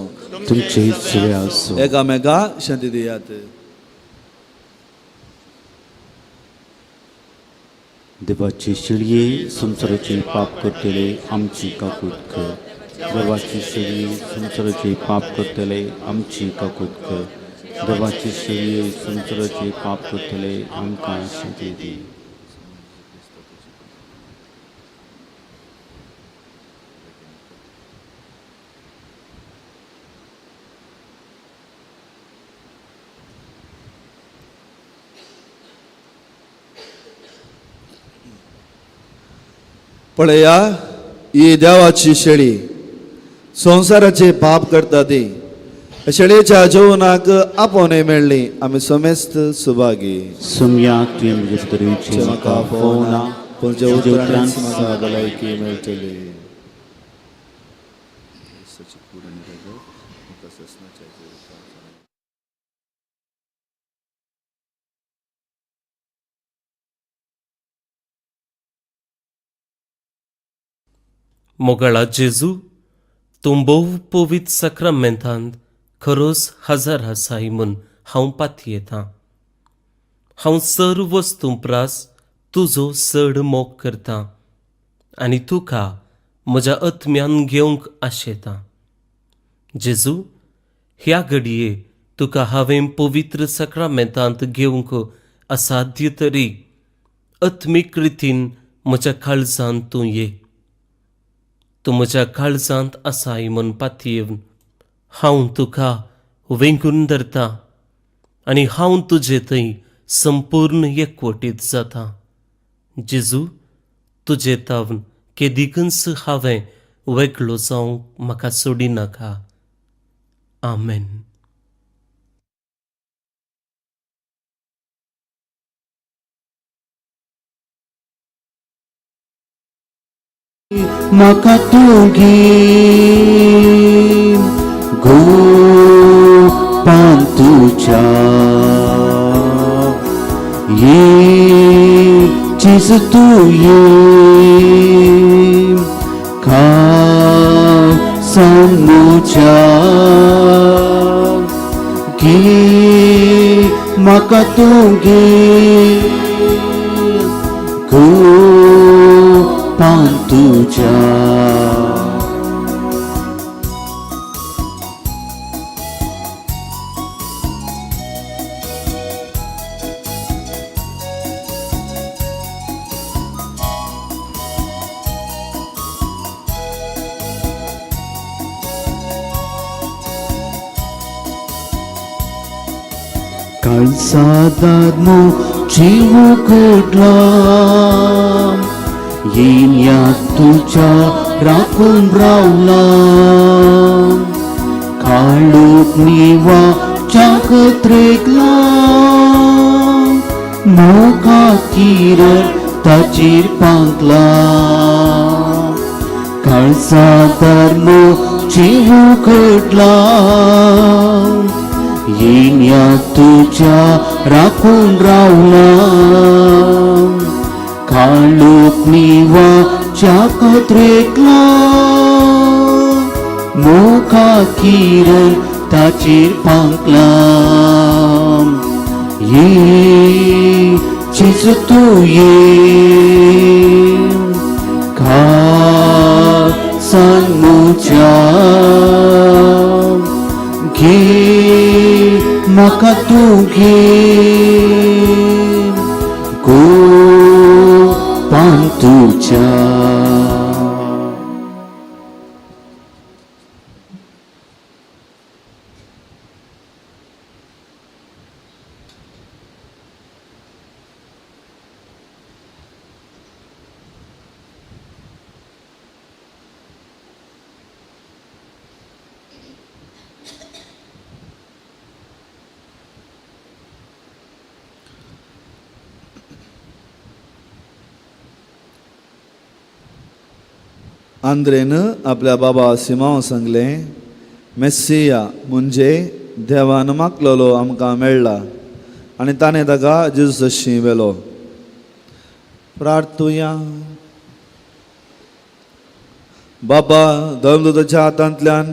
तुमचे सुवे आसो. एकामेका शांती दियात. देवाची शिळये संवसाराचे पाप करतले आमची काकूत कर. देवाची शिळये संवसाराचे पाप करतले आमची काकूत कर. देवाची शिळये संवसाराचे पाप करतले आमकां शांती दी. पळया ही देवाची शेळी संवसाराचे पाप करता ती शेळयेच्या जेवणाक आपोवणें मेळ्ळी आमी समेस्त सुभागी. सुम्या तुवें म्हजे भितर येवचें म्हाका फोवना पूण जे उतरांच म्हाका भलायकी मेळटली. मोगाळा जेजू, तूं भोव पवित्र साक्रामेंतांत खरोच हजर आसाय म्हूण हांव पातयेतां. हांव सर्व वस्तूं प्रास तुजो चड मोग करतां आनी तुका म्हज्या आत्म्यान घेवंक आशेतां. जेजू, ह्या घडये तुका हांवें पवित्र साक्रामेंतांत घेवंक असाध्य तरी आत्मीक रितीन म्हज्या काळजांत तूं ये. तूं म्हज्या काळजांत आसाय म्हूण पातयेवन हांव तुका वेंगून धरता आनी हांव तुजे थंय संपूर्ण एकवटीत जाता. जेजू, तुजे तावन केदिकूच हांवें वेगळो जावंक म्हाका सोडिनाका. आमेन. म्हाका तूं घे गोपान तुज्या ये चीज तूं ये खासामुच्या घे म्हाका तूं घे गोपान तुज्या. काळसादार जीव घडला येण्या तुज्या राखून रावला काळोख निवा चाकत्रेकला मोगा किरण ताचेर पांगला. काळसादार जीव घडला येण्या तुज्या राखून रावला काळोख निवा चाकत्रेकला मोगा किरण ताचेर पांगला. ये जेजू तूं ये खासामुच्या घे म्हाका तूं घे गोपान तुज्या. आंद्रेन आपल्या बाबा सिमांव सांगलें, मेस्सिया म्हणजे देवान मागलेलो आमकां मेळ्ळा आनी ताणें ताका जेजूशी व्हेलो. प्रार्थुया. बाबा धर्मदूताच्या हातांतल्यान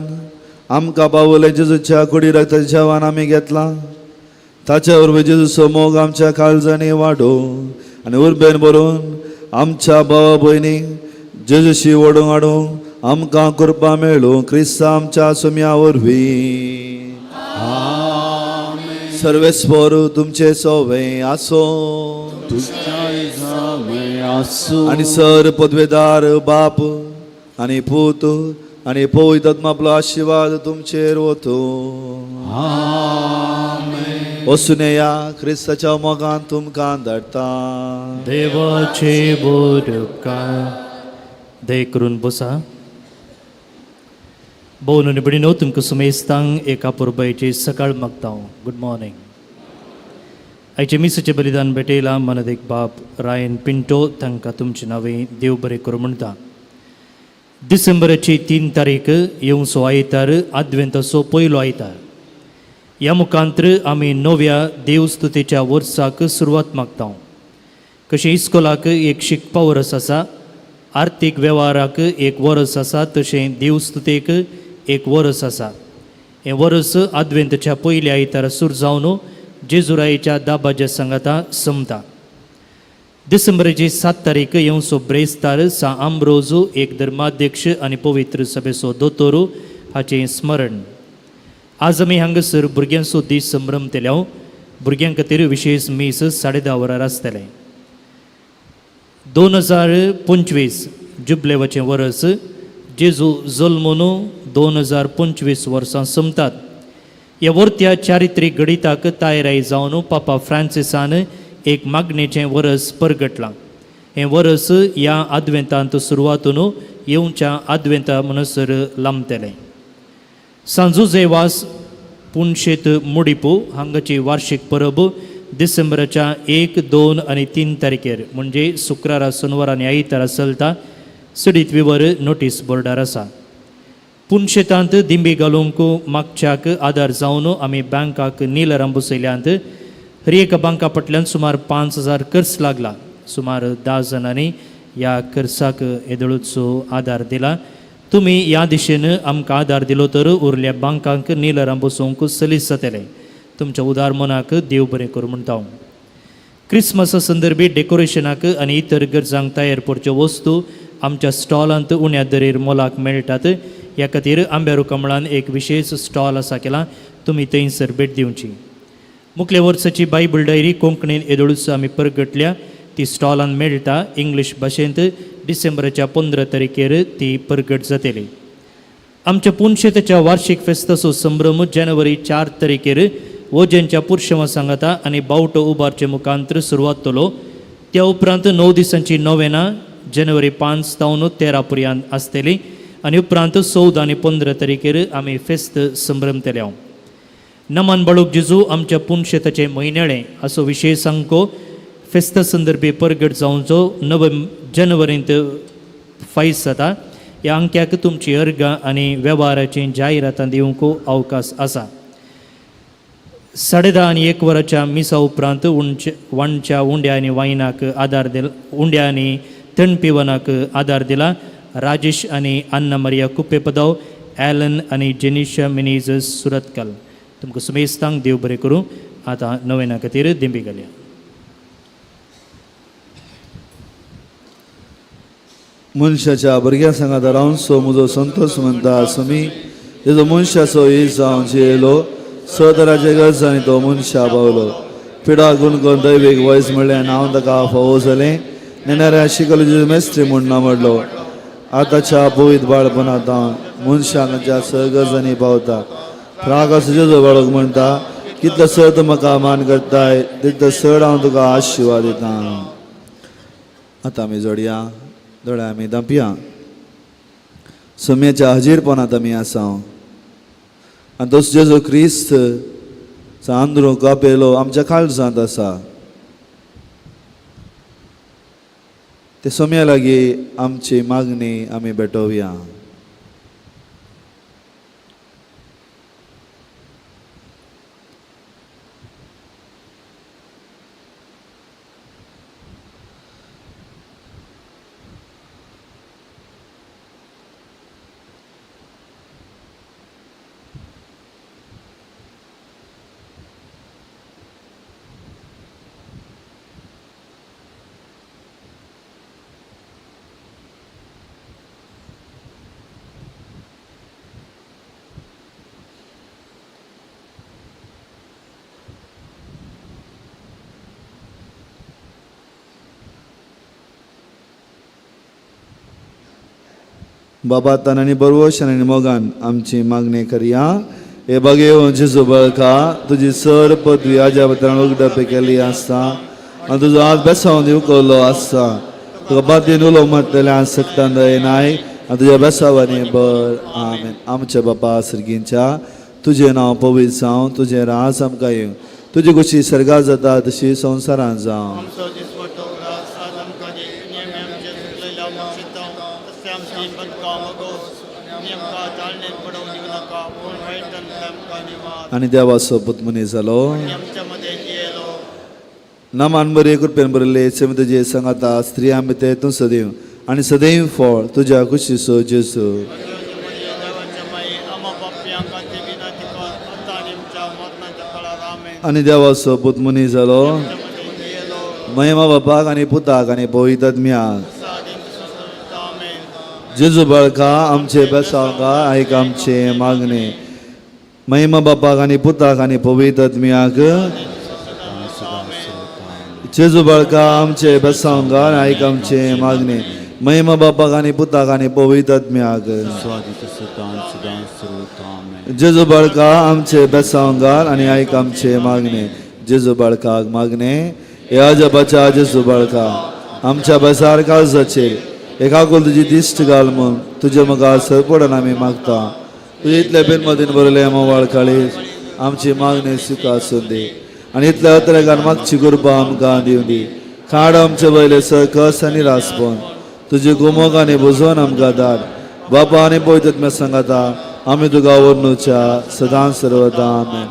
आमकां पावलें जेजूच्या कुडी रक्ताचें जेवण आमी घेतलां, ताच्या वरवीं जेजूचो मोग आमच्या काळजांनी वाडोवं आनी उर्बेन भरून आमच्या भावा भयणीक जेजूशी ओडूंक हाडूंक आमकां कृपा मेळूं क्रिस्ता आमच्या सुम्या वरवीं. सर्वेस्पर तुमचे सोवे आसो. आनी सर पदवेदार बाप आनी पूत आनी पवित्र आत्मा आपलो आशिर्वाद तुमचेर वतो. वचून या, क्रिस्ताच्या मोगान तुमकां धाडटा. देवाचे बोरकार दय करून बसा. भोवन आनी भयणीनो, तुमकां सुमेस्तांक एका पुरबायची सकाळ मागता. Good morning. आयचे मिसाचें बलिदान भेटयलां मनदेक बाप रायन पिंटो, तांकां तुमचे नांवे देव बरें करूं म्हणटा. डिसेंबराची 3 तारीख येवचो आयतार आदवेंताचो पयलो आयतार. ह्या मुखांत्र आमी नव्या देवस्तुतेच्या वर्साक सुरवात मागता. कशें इस्कोलाक एक शिकपा वरस आसा, आर्थीक वेव्हाराक एक वरस आसा, तशें देवस्तुतेक एक वरस आसा. हें वरस आदवेंतच्या पयल्या आयतारा सुरू जावन जेजुरायेच्या दाबाज्या सांगाता सोंपता. डिसेंबराची 7 तारीख येवचो ब्रेस्तार सा आंब्रोजू एक धर्माध्यक्ष आनी पवित्र सभेचो दोतोरू हाचें स्मरण. आज आमी हांगासर भुरग्यांचो दीस संभ्रमतले. भुरग्यां खातीर विशेश मीस 10:30 वरार आसतलें. 2025 जुबलेवाचें वरस, जेजू जल्मून 2025 वर्सां सोंपतात. ह्या वर्त्या चारित्रीक घडिताक तयाराय जावन पापा फ्रांसिसान एक मागणेचें वरस परगटलां. हें वरस ह्या आदवेंतांत सुरवातून येवच्या आदवेंता म्हणसर लांबतलें. सांजुजे वास पुनशेत मुडिपू हांगाची वार्षिक परब डिसेंबराच्या 1, 2 आनी 3 तारखेर म्हणजे शुक्रारा, सोनवार आनी आयतारा चलता. चडीत विवर नोटीस बोर्डार आसा. पुनशेतांत दिंबी घालूंक मागच्याक आदार जावन आमी बँकाक निलरां बसयल्यांत. हर एका बँका फाटल्यान सुमार 5000 खर्च लागला. सुमार 10 जाणांनी ह्या खर्चाक येदोळचो आदार दिला. तुमी ह्या दिशेन आमकां आदार दिलो तर उरल्या बांकांक निलरां बसोवंक सलीस जातलें. तुमच्या उदार मनाक देव बरें करूं म्हणटा हांव. क्रिसमसा संदर्भी डेकोरेशनाक आनी इतर गरजांक तयार करच्यो वस्तू आमच्या स्टॉलांत उण्या दरेर मोलाक मेळटात. ह्या खातीर आंब्यारू कमळान एक विशेश स्टॉल आसा केला, तुमी थंयसर भेट दिवची. मुखल्या वर्साची बायबल डायरी कोंकणीन येदोळूच आमी परगटल्या, ती स्टॉलान मेळटा. इंग्लीश भाशेंत डिसेंबराच्या 15 तारखेर ती परगट जातली. आमच्या पुनशेताच्या वार्षिक फेस्ताचो संभ्रम जानेवारी 4 तारखेर वोजेंच्या पुरशेवा सांगाता आनी बावटो उबारचे मुखांतर सुरवात जातलो. त्या उपरांत 9 दिसांची नोवेना जानेवारी 5 तावन 13 पर्यंत आसतली आनी उपरांत 14 आनी 15 तारखेर आमी फेस्त संभ्रमतले. नमन बाळूक जेजू आमच्या पुनशेताचे म्हयन्याळे असो विशेष अंको फेस्ता संदर्भी परगट जावचो जानेवारींत फायस जाता. ह्या अंक्याक तुमची अर्गां आनी वेव्हाराची जायरातां दिवंक अवकाश आसा. 10:30 आनी 1 वराच्या मिसा उपरांत वांच्या उंड्या आनी वायनाक आदार दिला, उंड्या आनी थंड पिवनाक आदार दिला राजेश आनी अन्ना मरिया कुप्पेपदाव, ॲलन आनी जेनिशा मिनीजस सुरतकल. तुमकां सुमेस्तांक देव बरें करूं. आतां नवेना खातीर दिंबी घालया. मनशाच्या भुरग्यां सांगात रावन सो म्हजो संतोष म्हणटा सुमी तेजो मनशाचो is जावन जियेलो सदराचे गरजांनी तो मनशा पावलो. पिडा गुण करून दैवीक वयस म्हणलें हांव ताका फावो जालें नेणाऱ्या शिकलो जेजू मेस्त्री म्हूण ना म्हणलो. आतांच्या पवित्र बाळपणांत मनशाक तांच्या सहगरजांनी पावता. रागाचो जेजू बाळक म्हणटा कितलो सर तूं म्हाका मान करताय तितलो चड हांव तुका आशिर्वाद दिता. आतां आमी जोडया दोळे आमी धांपया. सम्याच्या हाजीरपणांत आमी आसा आनी तसो जेजू क्रिस्त चांद्रो कापेलो आमच्या काळजांत आसा. ते सोम्या लागीं आमची मागणी आमी भेटोवया. बाबा तानानी बरवशान आनी मोगान आमची मागणी करया. हे बागे जेजू बळका तुजी सर पदवी आज्या पत्रान उगडपे केल्ली आसता आनी तुजो हात बेसावन उकल्लो आसता. तुका बातीन उलो मारतलें आसक्तान दयनाय आनी तुज्या बेसावांनी बर. आमेन. आमच्या बापा सर्गींच्या तुजें नांव पवित्र जावं, तुजें राज आमकां येवं, तुजी खुशी सर्गात जाता तशी संवसारांत जावं. आनी देवाचो पूत मनीस जालो नामान बरे कृपेन बरयल्ले सेम तुजे सांगाता स्त्रियां भितर तूं सदैव आनी सदैव फळ तुज्या कुशीचो जेजू. आनी देवाचो पूत मनीस जालो महिमा बापाक आनी पुताक आनी पवित्र आत्म्याक. जेजू बाळका आमचे बेसांवका आयक आमचे मागणे. महिमा बापाक आनी पुताक आनी पवित्र आत्म्याक. जेजू बाळका आमचे बेसांवका आयक आमचे मागणे. महिमा बापाक आनी पुताक आनी पवित्र आत्म्याक. जेजू बाळका आमचे बेसांवकार आनी आयक आमचे मागणे. जेजू बाळकाक मागणे. ह्या जपाच्या जेजू बाळका आमच्या बेसार काळजाचेर एका कोल तुजी दिश्ट घाल म्हूण तुजे मुखार सरपडून आमी मागता. तुजे इतले बेनमदीन बरयले मोवाळ काळीज आमची मागणी सुखा आसूं दी आनी इतल्या अत्रेकान मागची कृपा आमकां दिवं दी. खाड आमचे वयले सकस आनी रासपण तुजी गुमोक आनी बुजोवन आमकां धाड. बापा आनी पवित्र सांगाता आमी तुका वर्णुच्या सदां सर्वदा. आमेन.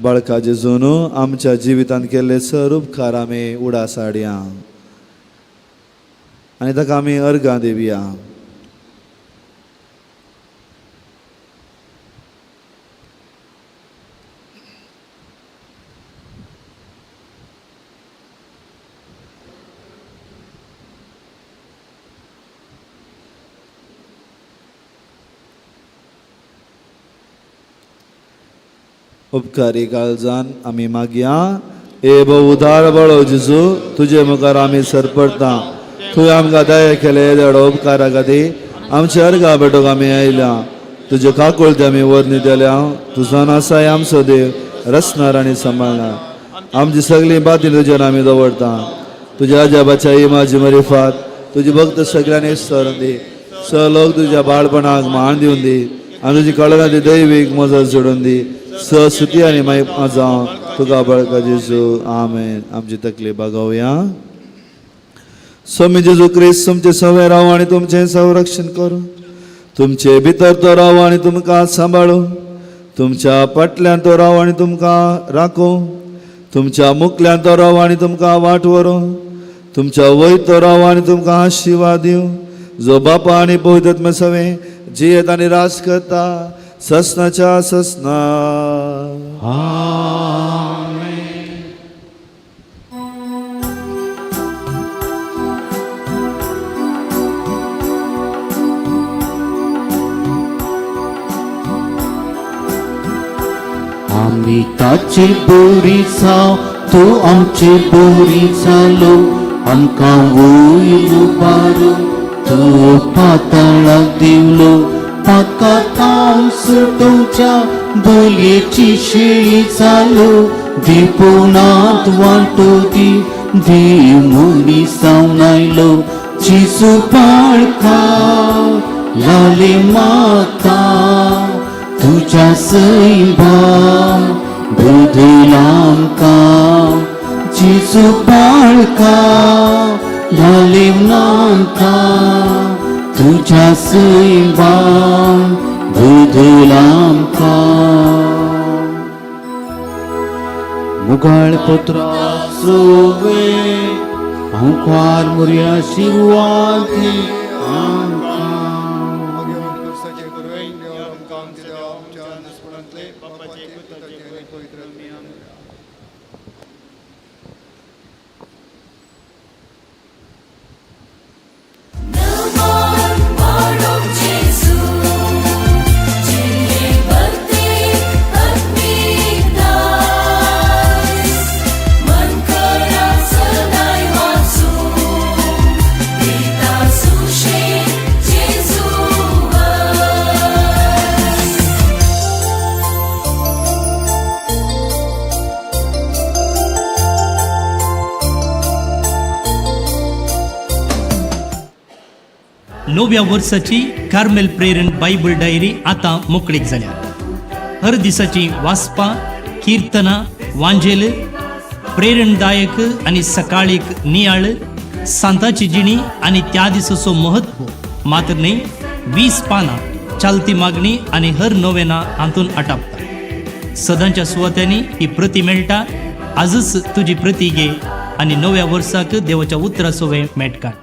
बाळका जेजून आमच्या जिवितांत केल्ले सर उपकार आमी उडास हाडया आनी ताका आमी अर्गां दिवया. उपकारी काळजान आमी मागया. ए भोव उदार बळो जेजू तुजे मुखार आमी सरपडटा. तुवें आमकां दया केले देडो उपकारा खातीर आमच्या अर्गां भेटूंक आमी आयल्या. तुजे काकुळते आमी वर्णी दिल्या. तुजो नासाय आमचो देव रचणार आनी सांबाळणार. आमची सगळीं बाती तुजेर आमी दवरता. तुज्या आजाबाच्या इमाजी मरिफात तुजी भक्त सगळ्यांनी सरण दी. स लोक तुज्या बाळपणाक मान दिवन दी आनी तुजी कळना ती दैवीक मजत जोडून दी. स सुती आनी मागीर जावं तुका बळका जेजू. आमेन. आमची तकली बागोवया. स्वामी जेजू क्रिस्त तुमचे सवे राव आनी तुमचें संरक्षण करूं. तुमचे भितर तो राव आनी तुमकां सांबाळू. तुमच्या फाटल्यान तो राव आनी तुमकां राखूं. तुमच्या मुखल्यान तो राव आनी तुमकां वाट व्हरूं. तुमच्या वयर तो राव आनी तुमकां आशिर्वाद दिवं. जो बापा आनी पवित्र आत्म्या सवें जियेत आनी राज करता ससनाच्या ससना. आमी ताची बोरी जाव तूं आमची बोरी जालो. आमकां वयर उबारू तूं पातळाक दिवलो. ताका ताव सुटोवच्या बोलयेची शेळी जालो. दिपोनात वांटो दी देव मनीस जावन आयलो. जेजू बाळका लाले माता तुज्या सैबा बदल आमकां. जेजू बाळका घालिवनाका तुज्या सैबान बुदुलामका मुगाळ पत्रा सोवे अंकार मुर्या शिरवाती आमकां. नव्या वर्साची कार्मेल प्रेरण बायबल डायरी आतां मोकळीक जाल्या. हर दिसाची वाचपां, किर्तनां, वांजेल, प्रेरणदायक आनी सकाळीक नियाळ, सांताची जिणी आनी त्या दिसाचो महत्व मात्र न्ही 20 पानां चालती मागणी आनी हर नोवेना हातून आटापता. सदांच्या सुवात्यांनी ही प्रती मेळटा. आजच तुजी प्रती घे आनी नव्या वर्साक देवाच्या उतरा सोवे मेट काड.